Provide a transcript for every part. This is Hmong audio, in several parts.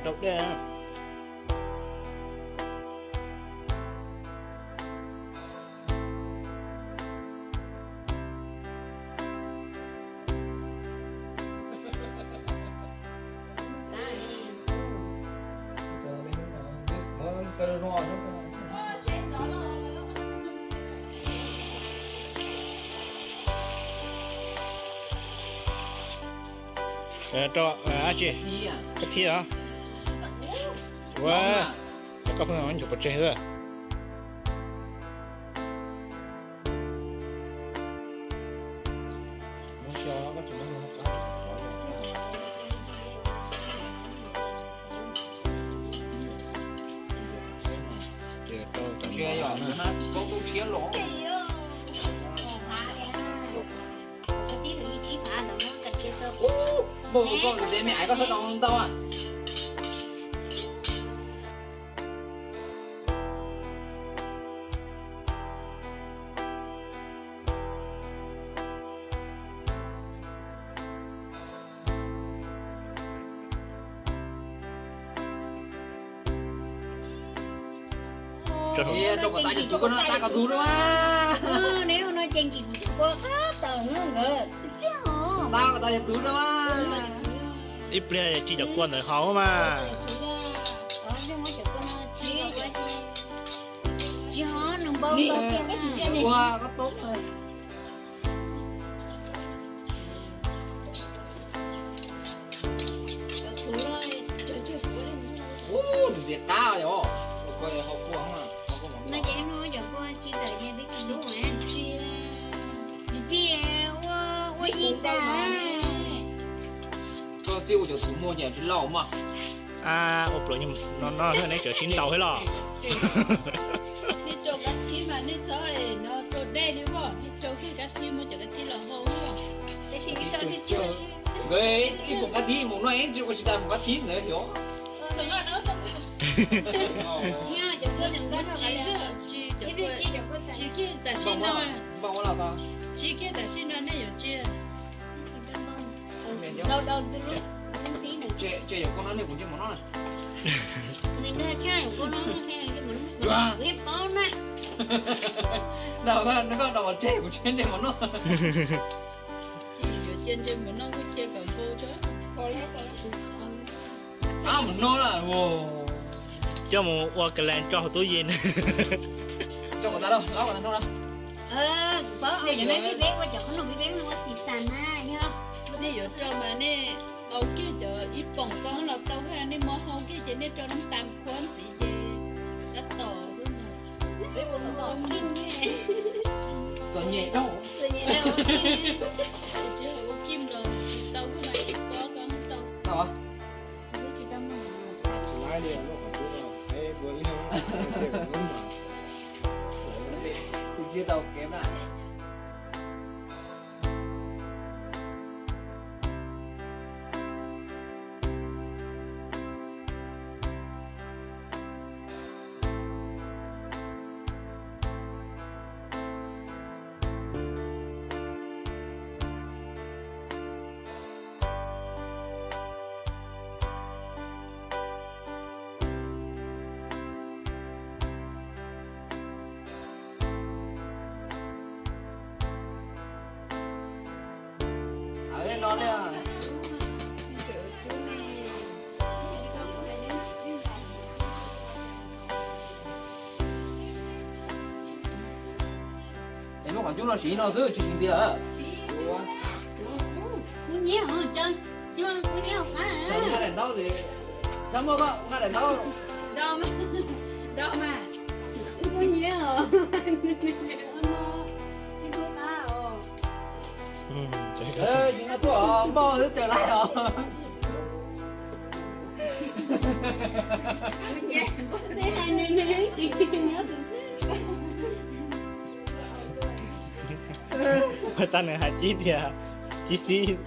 Rau dej. Rau dab tsi? Koj thiab os. Ua, koj pheej nyuam pov tseg xwb. Ub, koj tus dev me aiv koj txhob noj ntau. Rau kom tas ces tus kua no tas kom tus no. Tab kom tas ces tus no. Ib pliag tsis cov kua ntawd haus mas. Ua koj toob. Ub, nws ntxias qab yom. Koj txij ua cov txhuv muag ces tsis lauj mas. Ua pluav no no neb tseem sib ntaus thiab los? Nej rau kab txib mas nej txhob no rau dej li os, nej rau kiag kab txib, muab cov kab txib los hau os. Nkawd ib pum kab txib mus no es tsis ua tsis tas pum kab txib ntawd xyov. Tsis kiag tam sim no, tsis kiag tam sim no nej yuav tsis. Ces yog koj no nej kuv ntsej mov noj na. Koj no koj noj mov tseg kuv tsis ntsej mov noj. Yuav cia ntsej mov noj kuj cia kom npau. Ab, mov noj na. Coj mus ua ka lees tso hauv tub yees. Tso kom tas lauj, ob kom tas nrho na. Nej yuav rau mas nej au kiag cov ib poom ko los tau, nej muab hau kiag ces nej rau noob tas khuab ntxiv ces tab tom. Txom nyem dhau. Tsis ua kim los tsis tau, ib pob ko tau. Kuv tsis tau kev na. Es muab qhov cub no siv no xwb tsis siv ntxiv lawm. Kuv nyiam os, kuv nyiam os. Nqa daim ntaub, nqa daim ntaub. Do mas, do mas. Kuv nyiam os. Tsis no tuaj npauj xwb tsaws lawm os. Txaj nws hais cib tias, cib txib,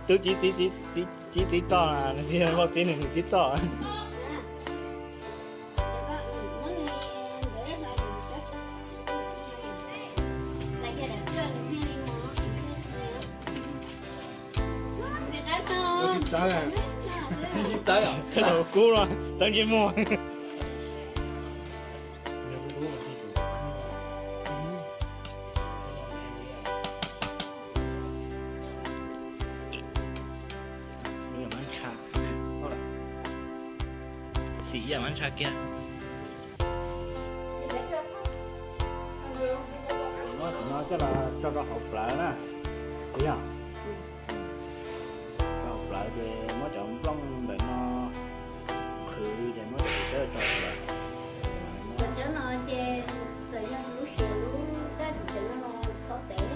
tub cib txib, cib txib toj, nws tias npauj txib nws, nws txib toj. Ua tsis txawv. Txawb kub los txawb ntsej muag. Xim ib yam mab ntsha kiag. Muab cov no coj los tso rau hauv plawv na. Yog rau hauv plawv ces muab cov nplooj ntawm no qhwv ces muab cov tsawb tso hauv plawv. Cov tsawb no ces txawm yog lub siav lub daj lub tsawb no los txhob tev li.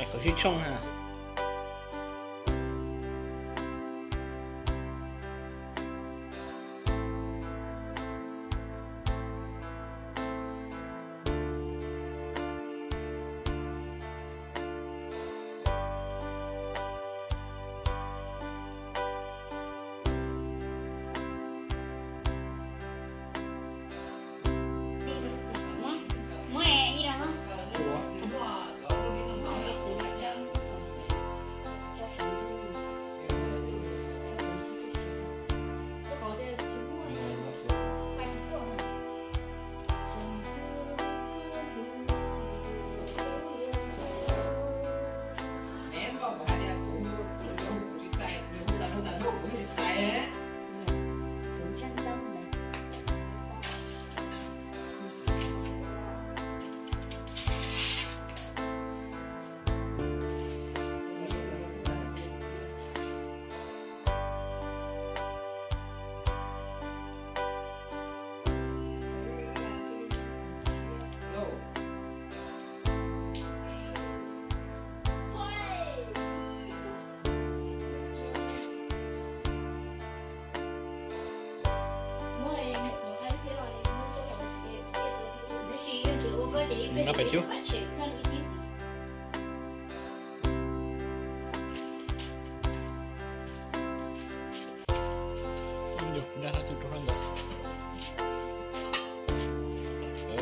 Qhwv sib tshooj ha.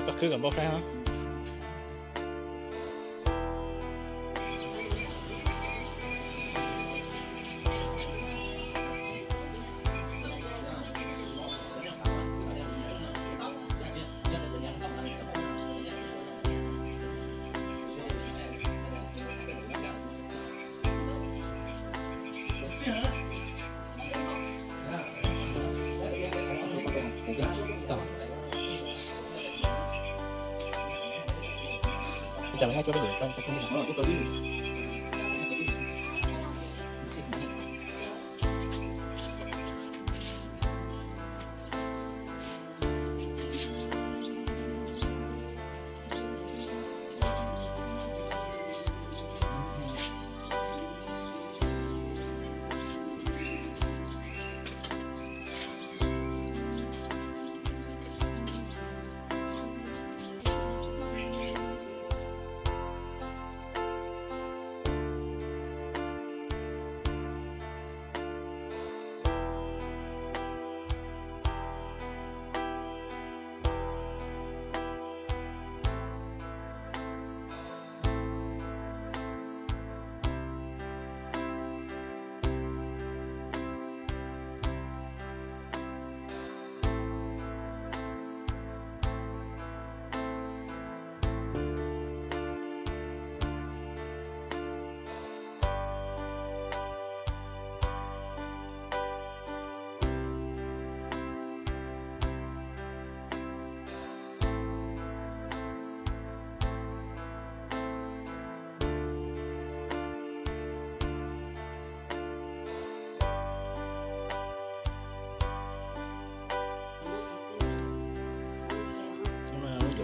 Koj khwb kom npau saib os. Yuav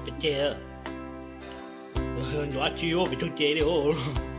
peb ceg, yuav dab tsi ua peb tug ceg li os.